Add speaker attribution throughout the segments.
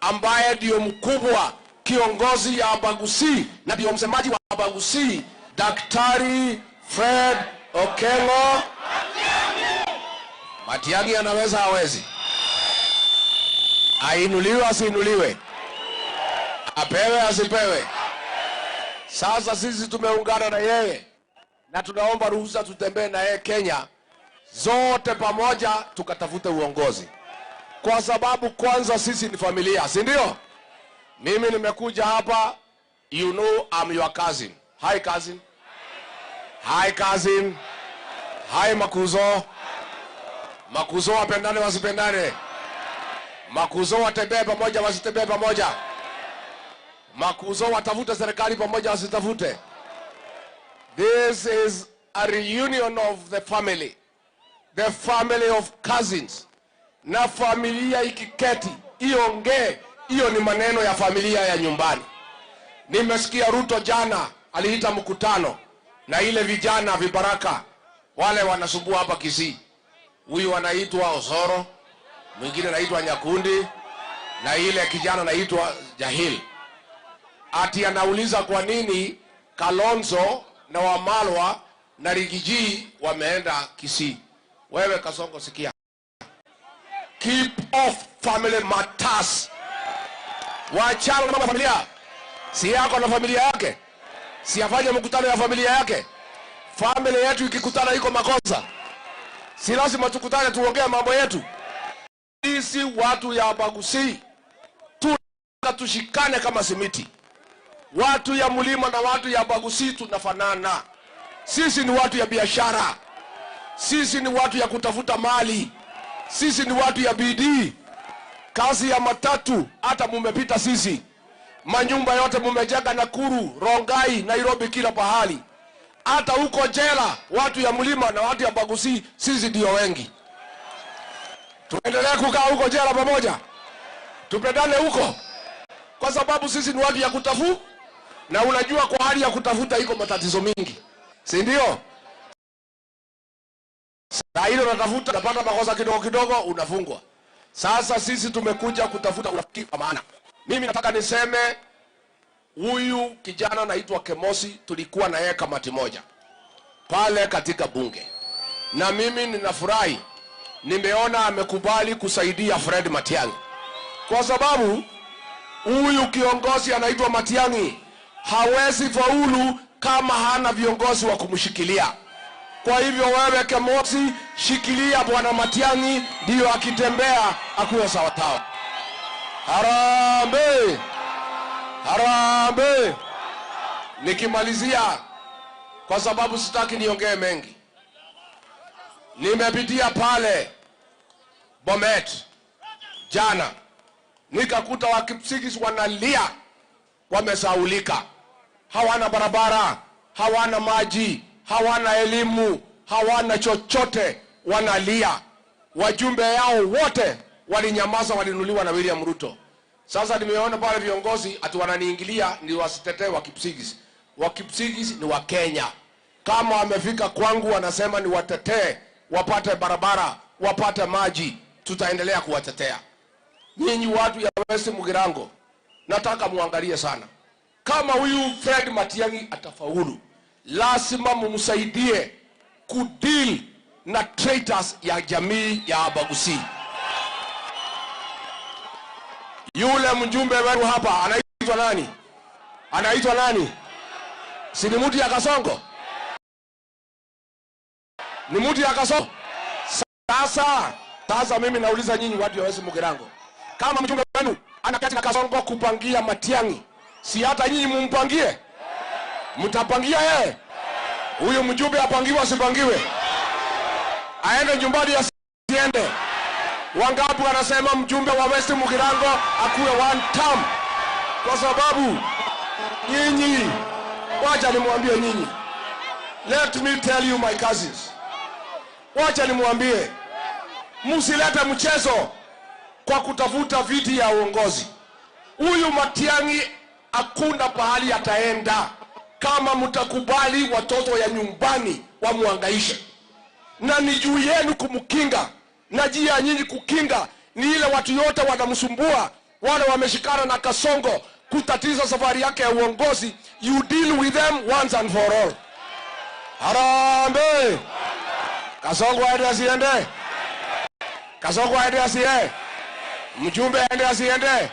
Speaker 1: ambaye ndio mkubwa kiongozi ya Abagusii na ndio msemaji wa Abagusii, Daktari Fred Okengo Matiang'i. Anaweza hawezi? Ainuliwe asiinuliwe? Apewe asipewe? Sasa sisi tumeungana na yeye na tunaomba ruhusa tutembee na yeye Kenya zote pamoja tukatafute uongozi, kwa sababu kwanza sisi ni familia, si ndio? Mimi nimekuja hapa, you know I'm your cousin. Hi cousin. Hi cousin. Hi makuzo. Makuzo wapendane wasipendane? Makuzo watembee pamoja wasitembee pamoja? Makuzo watafute serikali pamoja wasitafute? This is a reunion of the family. The family of cousins. Na familia ikiketi iongee, hiyo ni maneno ya familia ya nyumbani. Nimesikia Ruto jana aliita mkutano na ile vijana vibaraka wale wanasumbua hapa Kisii. Huyu anaitwa Osoro, mwingine anaitwa Nyakundi na ile kijana anaitwa Jahil. Ati anauliza kwa nini Kalonzo na Wamalwa na Riggy G wameenda Kisii. Wewe Kasongo, sikia. Keep off family matters. Wachana na mambo ya familia. Si yako na familia yake. Si afanye mkutano ya familia yake. Familia yetu ikikutana iko makosa. Si lazima tukutane tuongee mambo yetu. Sisi watu ya Abagusii tushikane kama simiti. Watu ya mlima na watu ya Abagusii tunafanana. Sisi ni watu ya biashara. Sisi ni watu ya kutafuta mali. Sisi ni watu ya bidii. Kazi ya matatu hata mumepita sisi. Manyumba yote mumejenga Nakuru, Rongai, Nairobi, kila pahali. Hata huko jela watu ya mlima na watu ya Abagusii sisi ndio wengi. Tuendelee kukaa huko jela pamoja. Tupendane huko. Kwa sababu sisi ni watu ya kutafuta. Na unajua kwa hali ya kutafuta iko matatizo mingi. Si ndio? Saa hilo unatafuta, unapata makosa kidogo kidogo, unafungwa. Sasa sisi tumekuja kutafuta urafiki wa maana. Mimi nataka niseme huyu kijana anaitwa Kemosi, tulikuwa na yeye kamati moja pale katika bunge. Na mimi ninafurahi nimeona amekubali kusaidia Fred Matiang'i. Kwa sababu huyu kiongozi anaitwa Matiang'i hawezi faulu kama hana viongozi wa kumshikilia. Kwa hivyo wewe Kemosi, shikilia bwana Matiang'i, ndio akitembea akuwe sawa sawa. Harambee! Harambee! Nikimalizia, kwa sababu sitaki niongee mengi. Nimepitia pale Bomet jana, nikakuta Wakipsigis wanalia, wamesaulika, hawana barabara, hawana maji, hawana elimu, hawana chochote, wanalia. Wajumbe yao wote walinyamaza, walinunuliwa na William Ruto. Sasa nimeona pale viongozi ati wananiingilia ni wasitetee Wakipsigis. Wakipsigis ni wa Kenya. Kama wamefika kwangu wanasema ni watetee, wapate barabara, wapate maji, tutaendelea kuwatetea. Nyinyi watu ya West Mugirango, nataka muangalie sana. Kama huyu Fred Matiang'i atafaulu, lazima mumsaidie kudeal na traitors ya jamii ya Abagusii. Yule mjumbe wenu hapa anaitwa nani? Anaitwa nani? Si ni mtu ya Kasongo? Ni mtu ya Kasongo? Sasa mimi nauliza nyinyi watu wa West Mugirango, kama mjumbe wenu anaketi na Kasongo kupangia Matiang'i, si hata nyinyi mumpangie? Mtapangia yeye? Huyu mjumbe apangiwe asipangiwe? Aende nyumbani asiende? Wangapi wanasema mjumbe wa West Mugirango akuwe one term? Kwa sababu nyinyi, wacha nimwambie nyinyi, let me tell you my cousins, wacha nimwambie, msilete mchezo kwa kutafuta viti ya uongozi. Huyu Matiang'i hakuna pahali ataenda kama mtakubali watoto ya nyumbani wamuhangaishe. Na ni juu yenu kumkinga, na njia ya nyinyi kukinga ni ile watu yote wanamsumbua. Wale wameshikana na Kasongo kutatiza safari yake ya uongozi, you deal with them once and for all. Harambee! Kasongo aende asiende? Kasongo aende asiende? Mjumbe aende asiende?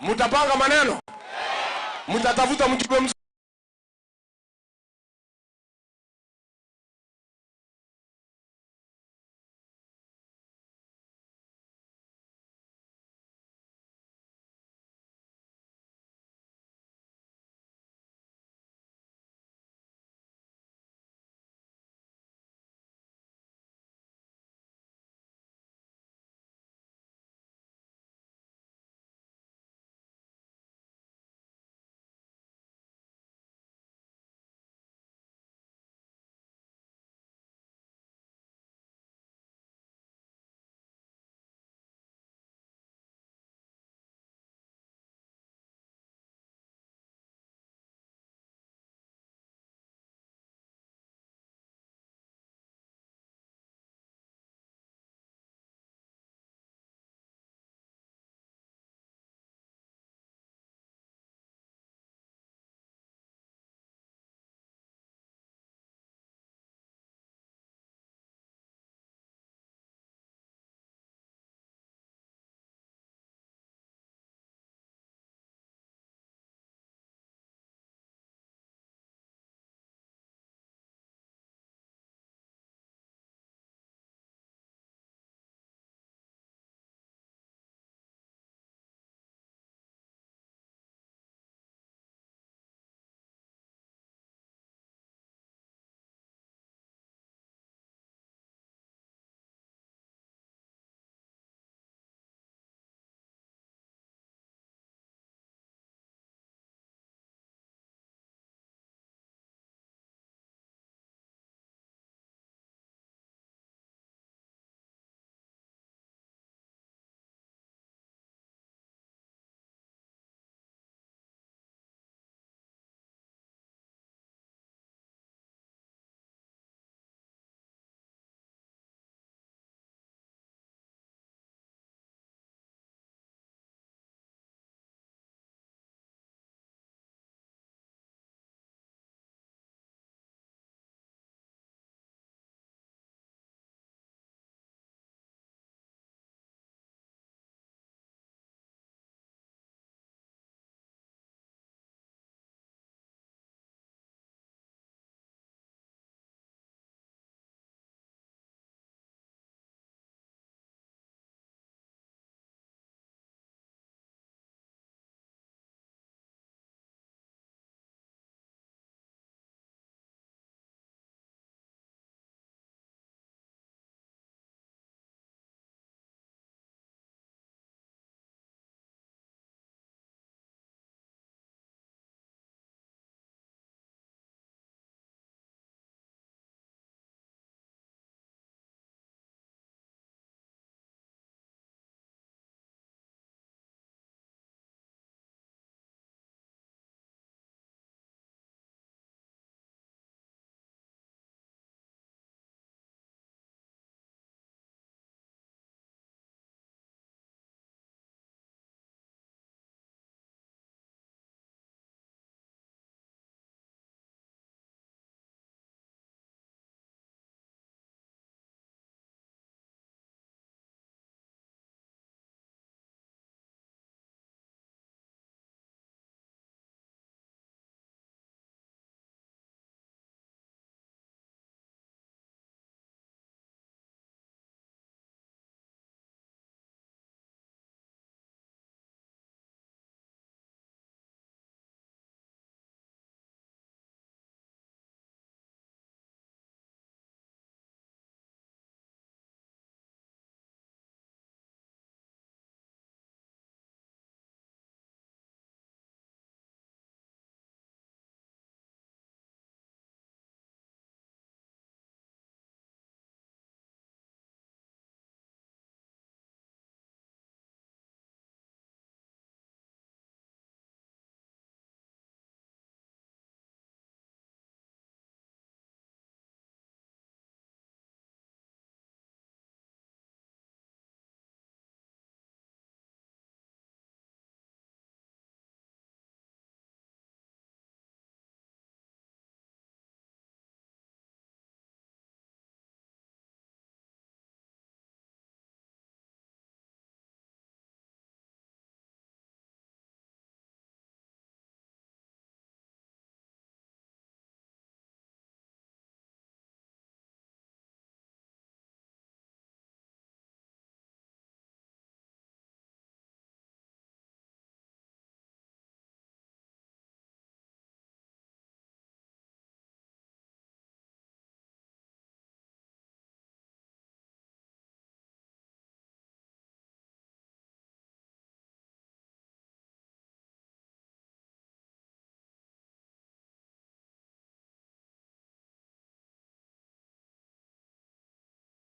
Speaker 1: Mtapanga maneno, mtatafuta mjumbe mzuri.